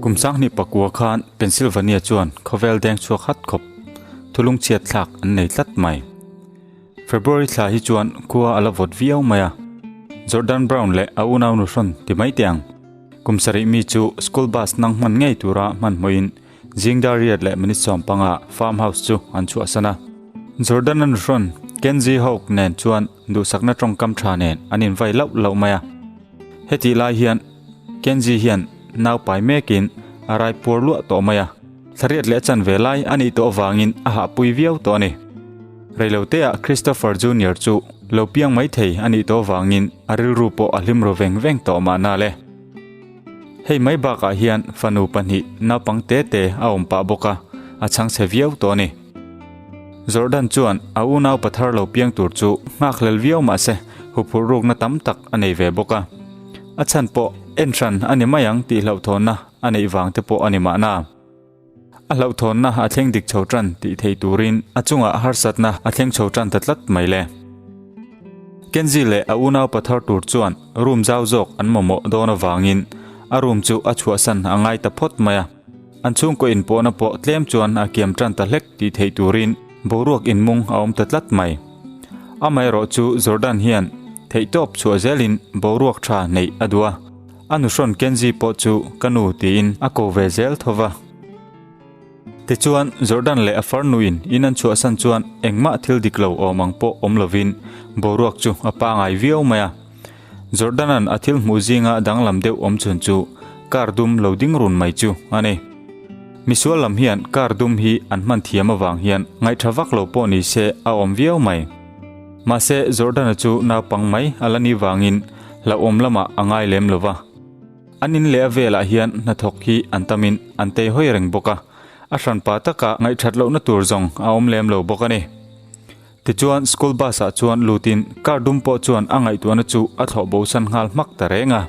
Kum sanghnih pakua khan Pennsylvania chuan khawvel deng chhuak hat khawp thulung chhiat thlak an nei tlat mai. February thla hi chuan khua a la vawt viau mai a, Jordan Brown leh a unau nu hrawn ti mai teh ang. Kum sarih mi chu school bus nang hman ngei tura hmanhmawhin Zingdar riat leh minute 15 farm house chu an chhuahsan a. Jordan-a nu hrawn Kenzie Houk nen chuan duhsakna tawngkam tha nen an invai lauh lauh mai a. Hetih lai hian Kenzie hian nau pai mekin a rai puar luah tawh mai a. Thlariat leh a chanve lai a nih tawh avangin a hahpui viau tawh a ni. Reiloteah Christopher Junior chu lo piang mai thei a nih tawh avangin a rilru pawh a hlim ru veng veng tawh mahna le. Hei mai bakah hian fanu pahnih naupang te te a awm pah bawk a, a chhang chhe viau tawh a ni. Jordan chuan a unau pathar lo piang tur chu nghakhlel viau mah se huphurh rukna tam tak a nei ve bawk a. A chhan pawh en hran a ni mai ang tih hlauhthawnna a neih vang te pawh a ni mahna. A hlauhthawnna a thleng dik chho tan tih thei turin a chungah harsatna a thleng chho tan ta tlat mai le. Kenzie leh a unau pathar tur chuan room zau zawk an mamawh dawn avangin a room chu a chhuahsan a ngai ta phawt mai a. An chhungkaw inpawhna pawh tlem chuan a kiam tan ta hlek tih theih turin boruak inmung a awm ta tlat mai. Amaherawh chu Jordan hian theihtawp chhuah zelin boruak tha neih a duh a. A nuhrawn Kenzie pawh chu ka nu tiin a ko ve zel tho va. Tichuan, Jordan leh a farnuin in an chhuahsan chuan engmah thil dik lo awm ang pawh awm lovin boruak chu a pangai viau mai a. Jordan-a'n a thil hmuh zinga danglam deuh awm chhun chu car dum lo ding run mai chu a ni. Misual lam hian car dum hi an hman thiam avang hian ngaihtha vak lo pawh ni se a awm viau mai. Mahse, Jordan-a chu naupang mai a la ni vangin hlauhawm lamah a ngai lem lo va. An in leh a velah hian hnathawk hi an tamin an tei hawi reng bawk a, a hranpa taka ngaihthat lohna tur zawng a awm lem lo bawk a ni. Tichuan, school bus ah chuan lutin car dum pawh chuan a ngaihtuahna chu a thlawh bosan nghal hmak ta reng a.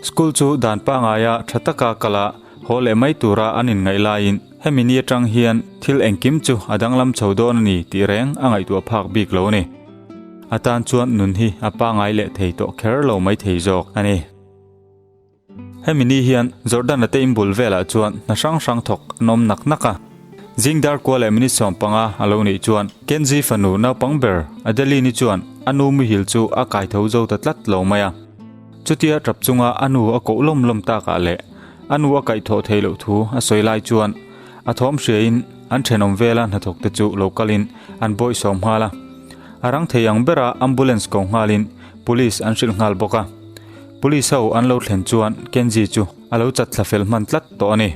School chu dan pangaia tha taka kal a, haw leh mai tura an inngaih laiin hemi ni atang hian thil engkim chu a danglam chho dawn a ni tih reng a ngaihtuah phak bik lo a ni. A tan chuan nun hi a pangai leh thei tawh kher lo mai thei zawk a ni. Hemi ni hian Jordan-a te inbul velah chuan hna hrang hrang thawk an awm nak nak a. Zing dar kua leh minute 15 a lo nih chuan Kenzie fanu naupang ber Adeline-i chuan a nu muhil chu a kai tho zo ta tlat lo mai a. Chutia tap chunga a nu a koh lawm lawm takah leh a nu a kaihthawh theih loh thu a sawi lai chuan a thawm hriain an thenawm vela hnathawk te chu lo kalin an bawihsawm nghal a. A rang thei ang bera ambulance ko nghalin police an hrilh nghal bawk a. Police ho an lo thlen chuan Kenzie chu a lo chat thla fel hman tlat tawh a ni.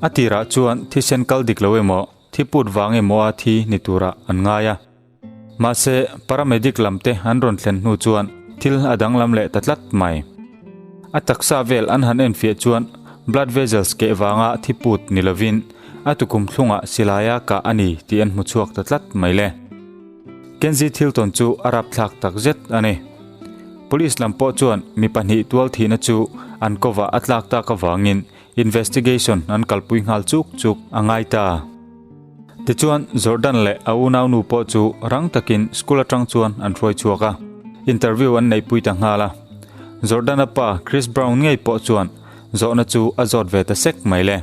A tirah chuan thisen kal dik lo emaw, thi put vang emaw a thi ni turah an ngai a. Mahse, paramedic lam te an rawn thlen hnu chuan thil a danglam leh ta tlat mai. A taksa vel an han enfiah chuan blood vessels keh vanga thi put ni lovin a tukum thlungah silaia kah a ni tih an hmu chhuak ta tlat mai le. Kenzie thil tawn chu a rapthlak takzet a ni. Police lam pawh chuan mi pahnih tual thihna chu an kovah a tlak tak avangin investigation an kalpui nghal chuk chuk a ngai ta. Tichuan, Jordan leh a unaunu pawh chu rang takin school atang chuan an hruai chhuak a, interview an neihpui ta nghal a. Jordan-a pa Chris Brown ngei pawh chuan zawhna chu a zawt ve ta sek mai le.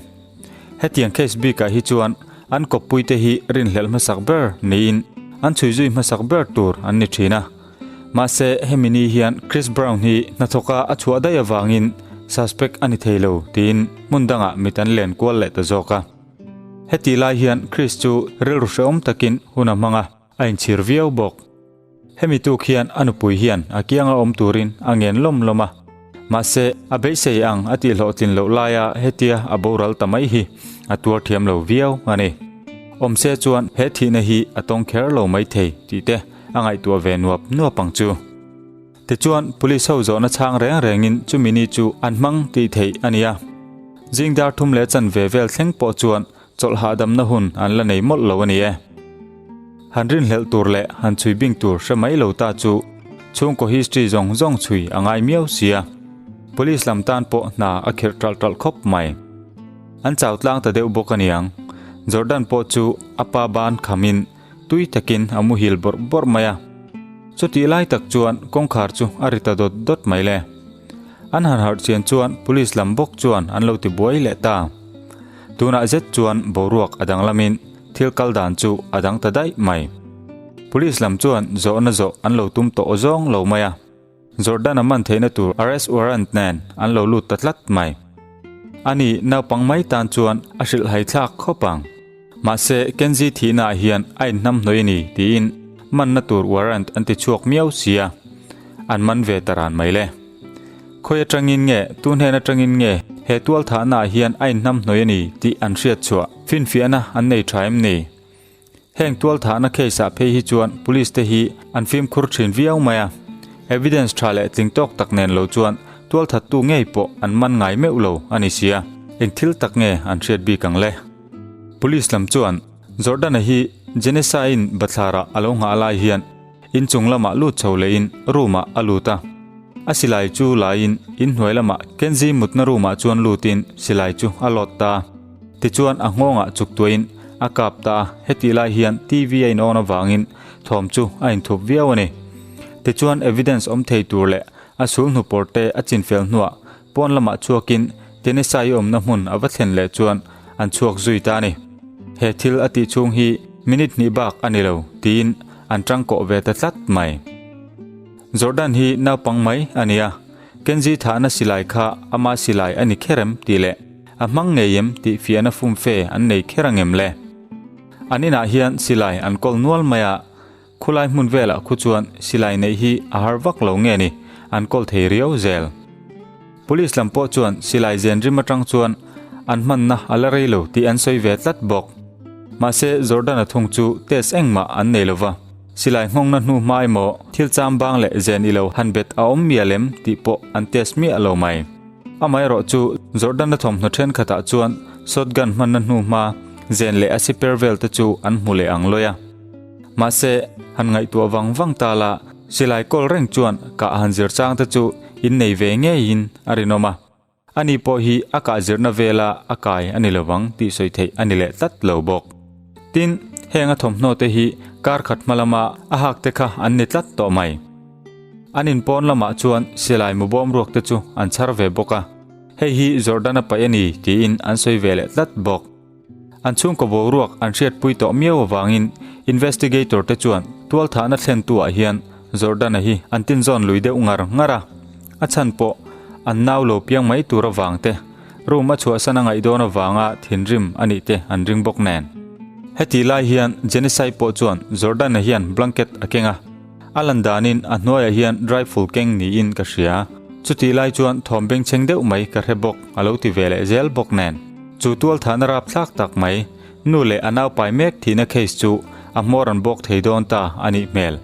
Hetiang case bikah hi chuan an kawppuite hi rinhlelh hmasak ber niin an chhuizui hmasak ber tur an ni thin a. Mahse, hemi ni hian Chris Brown hi hnathawka a chhuah daih avangin suspect a ni thei lo tiin hmun dangah mit an len kual leh ta zawk a. Heti lai hian Chris chu rilru hrehawm takin hun a hmang a, a inchhir viau bawk. Hemi tuk hian a nupui hian a kianga awm turin a ngen lawm lawm a. Mahse, a beisei ang a tihhlawhtlin loh laia hetia a boral ta mai hi a tuar thiam lo viau a ni. Awmse chuan he thihna hi a tawng kher lo mai thei tih te a ngaihtuah ve nuap nuap ang chu. Tichuan, police ho zawhna chhang reng rengin chumi ni chu an hmang tih theih a ni a. Zing dar thum leh chanve vel thleng pawh chuan chawlh hahdamna hun an la nei mawlh lo a ni e. Han rinhlelh tur leh han chhui bing tur hre mai lo ta chu chhungkaw history zawng zawng chhui a ngai miau sia. Police lam tan pawh hna a khirh ṭalh ṭalh khawp mai. An chau tlang ta deuh bawk a niang. Jordan pawh chu a pa ban khamin tui takin a muhil bawrh bawrh mai a. Chutih lai tak chuan kawngkhar chu a ri ta dawt dawt mai le. An han harh chian chuan police lam bawk chuan an lo ti buai leh ta. Tunah zet chuan boruak a danglamin thil kal dan chu a dang ta daih mai. Police lam chuan zawhna zawh an lo tum tawh zawng lo mai a. Jordan-a man theihna tur arrest warrant nen an lo lut ta tlat mai. Ani naupang mai tan chuan a hrilhhai thlak khawp ang. Mahse, Kenzie thihnaah hian a inhnamhnawih a ni tiin manna tur warrant an ti chhuak miau sia, an man ve ta ran mai le. Khawi atangin nge, tu hnen atangin nge he tualthahnaah hian a inhnamhnawih a ni tih an hriat chhuah finfiahna an nei tha em ni? Heng tualthahna case ah phei hi chuan police te hi an fimkhur thin viau mai a, evidence tha leh tling tawk tak nen lo chuan tualthattu ngei pawh an man ngai meuh lo a ni sia, eng thil tak nge an hriat bik ang le? Police lam chuan Jordan-a hi Jenessa-in bathlarah a lo nghah lai hian inchung lamah lut chho lehin room-ah a lut a, a silai chu laiin inhnuai lamah Kenzie mutna room-ah chuan lutin silai chu a lawt ta. Tichuan a nghawngah chuk tuahin a kap ta a, hetih lai hian TV a in on avangin thawm chu a inthup viau a ni. Tichuan evidence awm thei tur leh a sul hnupawr te a chinfel hnuah pawn lamah chhuakin Tenessa-i awmna hmun a va thlen leh chuan an chhuak zui ta a ni. He thil a tih chhung hi minute hnih bak a ni lo tiin an tangkawh ve ta tlat mai. Jordan hi naupang mai a ni a, Kenzie thahna silai kha ama silai a ni kher em tih leh a hmang ngei em tih fiahna fumfe an nei kher ang em le? An inah hian silai an kawl nual mai a, khulai hmun velah khu chuan silai neih hi a har vak lo nge ni, an kawl thei riau zel. Police lam pawh chuan silai zen rim atang chuan an hmanna a la rei lo tih an sawi ve tlat bawk. Mahse Jordan-a thung chu test engmah an nei lova. Silai nghawngna hnu hma emaw thil cham bang leh zen i lo han bet a awm mial em tih pawh an test miah lo mai. Amaherawh chu Jordan-a thawmhnaw thenkhatah chuan shotgun hmanna hnu hma zen leh a siper vel te chu an hmu leh ang lawi a. Mahse, han ngaihtuah vang vang ta la, silai kawl reng chuan kah han zir chang te chu innei ve ngeiin a rinawm a. Ani pawh hi a kah zirna vela a kai a ni lovang tih sawi theih a ni leh tlat lo bawk. Tin, heng a thawmhnaw te hi kar khat hma lama a hak te kha an ni tlat tawh mai. An inpawn lamah chuan silai mu bawm ruak te chu an chhar ve bawk a, hei hi Jordan-a paih a ni tiin an sawi ve leh tlat bawk. An chhungkaw boruak an hriatpui tawh miau avangin investigator te chuan tualthahna thlentuah hian Jordan-a hi an tinzawn lui deuh ngar ngar a, a chhan pawh an nau lo piang mai tur avang te, room a chhuahsan a ngaih dawn avanga thinrim a nih te an ring bawk nen. Hetih lai hian Jenisai pawh chuan Jordan-a hian blanket a keng a, a lan danin a hnuaiah hian rifle keng niin ka hria. Chutih lai chuan thawm bengchheng deuh mai ka hre bawk a lo ti ve leh zel bawk nen. Chu tualthahna rapthlak tak mai, nu leh a naupai mek thihna case chu a hmawr an bawk thei dawn ta a nih hmel.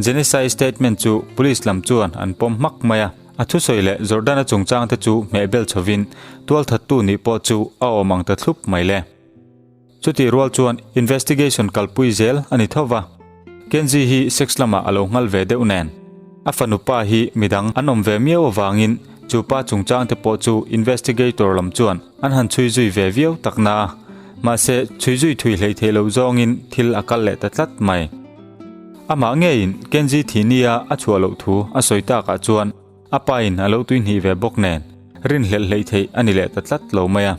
Jenisai statement chu police lam chuan an pawm hmak mai a, a thusawi leh Jordan-a chungchang te chu hmehbel chhovin tualthattu nih pawh chu a awm ang ta thlup mai le. Chutih rual chuan investigation kalpui zel a ni tho va, Kenzie hi sex lamah a lo nghal ve deuh nen. A fanu pa hi midang an awm ve miau avangin chu pa chungchang te pawh chu investigator lam chuan an han chhui zui ve viau tak na a, mahse chhui zui thui hleih theih loh zawngin thil a kal leh ta tlat mai. Amah ngeiin Kenzie thih nia a chhuah loh thu a sawi takah chuan A pa in a lo tui hnih ve bawk nen rinhlelh hleih theih a ni leh ta tlat lo mai a.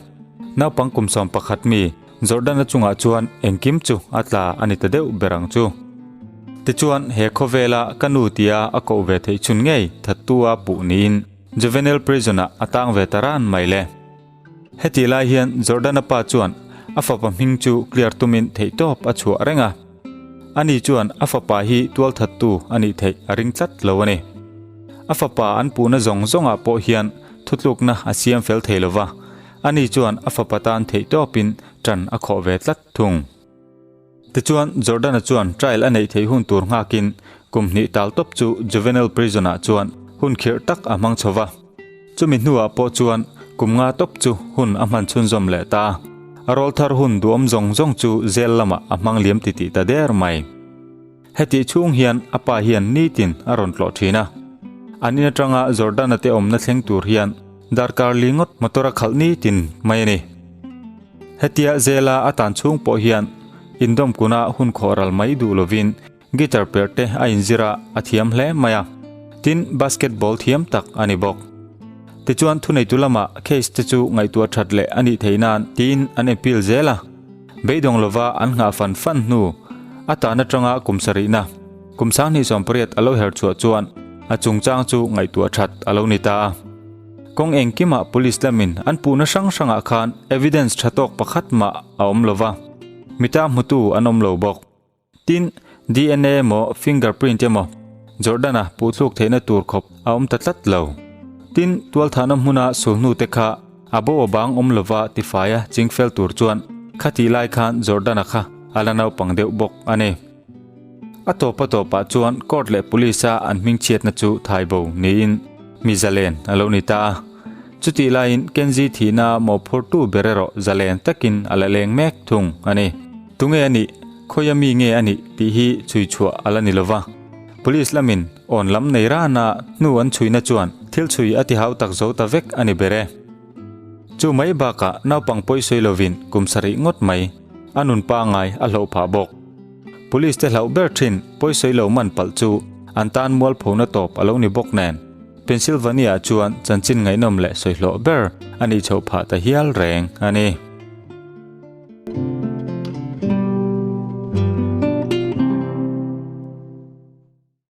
Naupang kum 11 mi Jordan-a chungah chuan engkim chu a tla a ni ta deuh ber ang chu. Tichuan he khawvela ka nu tia a koh ve theih chhun ngei thattu-a puh niin Juvenile Prison-ah a tang ve ta ran mai le. Hetih lai hian Jordan-a pa chuan a fapa hming chu clear tumin theihtawp a chhuah reng a. Ani chuan a fapa hi tualthattu a nih theih a ring tlat lo a ni. A fapa an puhna zawng zawngah pawh hian thutlukna a siam fel thei lo va, ani chuan a fapa tan theihtawpin ṭan a khawh ve tlat thung. Tichuan, Jordan-a chuan trial a neih theih hun tur nghakin kum hnih tal tawp chu juvenile prison-ah chuan hun khirh tak a hmang chho va. Chumi hnuah pawh chuan kum nga tawp chu hun a hman chhunzawm leh ta a. A rawlthar hun duhawm zawng zawng chu jail lamah a hmang liam titih ta der mai. Hetih chhung hian a pa hian nitin a rawn tlawh thin a. An in atanga Jordan-a te awmna thleng tur hian darkar li ngawt motor a khalh nitin mai a ni. Hetia zela a tan chhung pawh hian indawm kuna hun khawh ral mai duh lovin guitar perh te a inzir a, a thiam hle mai a. Tin, basketball thiam tak a ni bawk. Tichuan thuneitu lamah case te chu ngaihtuah that leh a nih theih nan tiin an appeal zel a. Beidawng lova an nghah fan fan hnu a tan atanga kum sarihna, kum 28 a lo her chhuah chuan a chungchang chu ngaihtuah that a lo ni ta a. Kawng engkimah police lamin an puhna hrang hrangah khan evidence tha tawk pakhat mah a awm lova, mita hmutu an awm lo bawk. Tin, DNA emaw fingerprint emaw Jordan-a puhthluk theihna tur khawp a awm ta tlat lo. Tin, tualthahna hmuna sulhnu te kha a bo a bang awm lova tifaia chingfel tur chuan khatih lai khan Jordan-a kha a la naupang deuh bawk a ni. A tawp a tawpah chuan court leh police-a an hmingchhiatna chu thai bo niin mi zalen a lo ni ta a. Chutih laiin Kenzie thihna mawhphurtu ber erawh zalen takin a la leng mek thung a ni. Tunge a nih, khawia mi nge a nih tih hi chhui chhuah a la ni lova. Police lamin awn lam nei rana hnu an chhuina chuan thil chhui a ti hau tak zo ta vek a ni ber e. Chu mai bakah naupang pawi sawi lovin kum sarih ngawt mai a nun pangai a hlauh phah bawk. Police te hlauh ber thin pawi sawi lo man palh chu an tan mualphona tawp a lo ni bawk nen. Pennsylvania chuan chanchin ngaihnawm leh sawihlawh ber a nih chhoh phah ta hial reng a ni.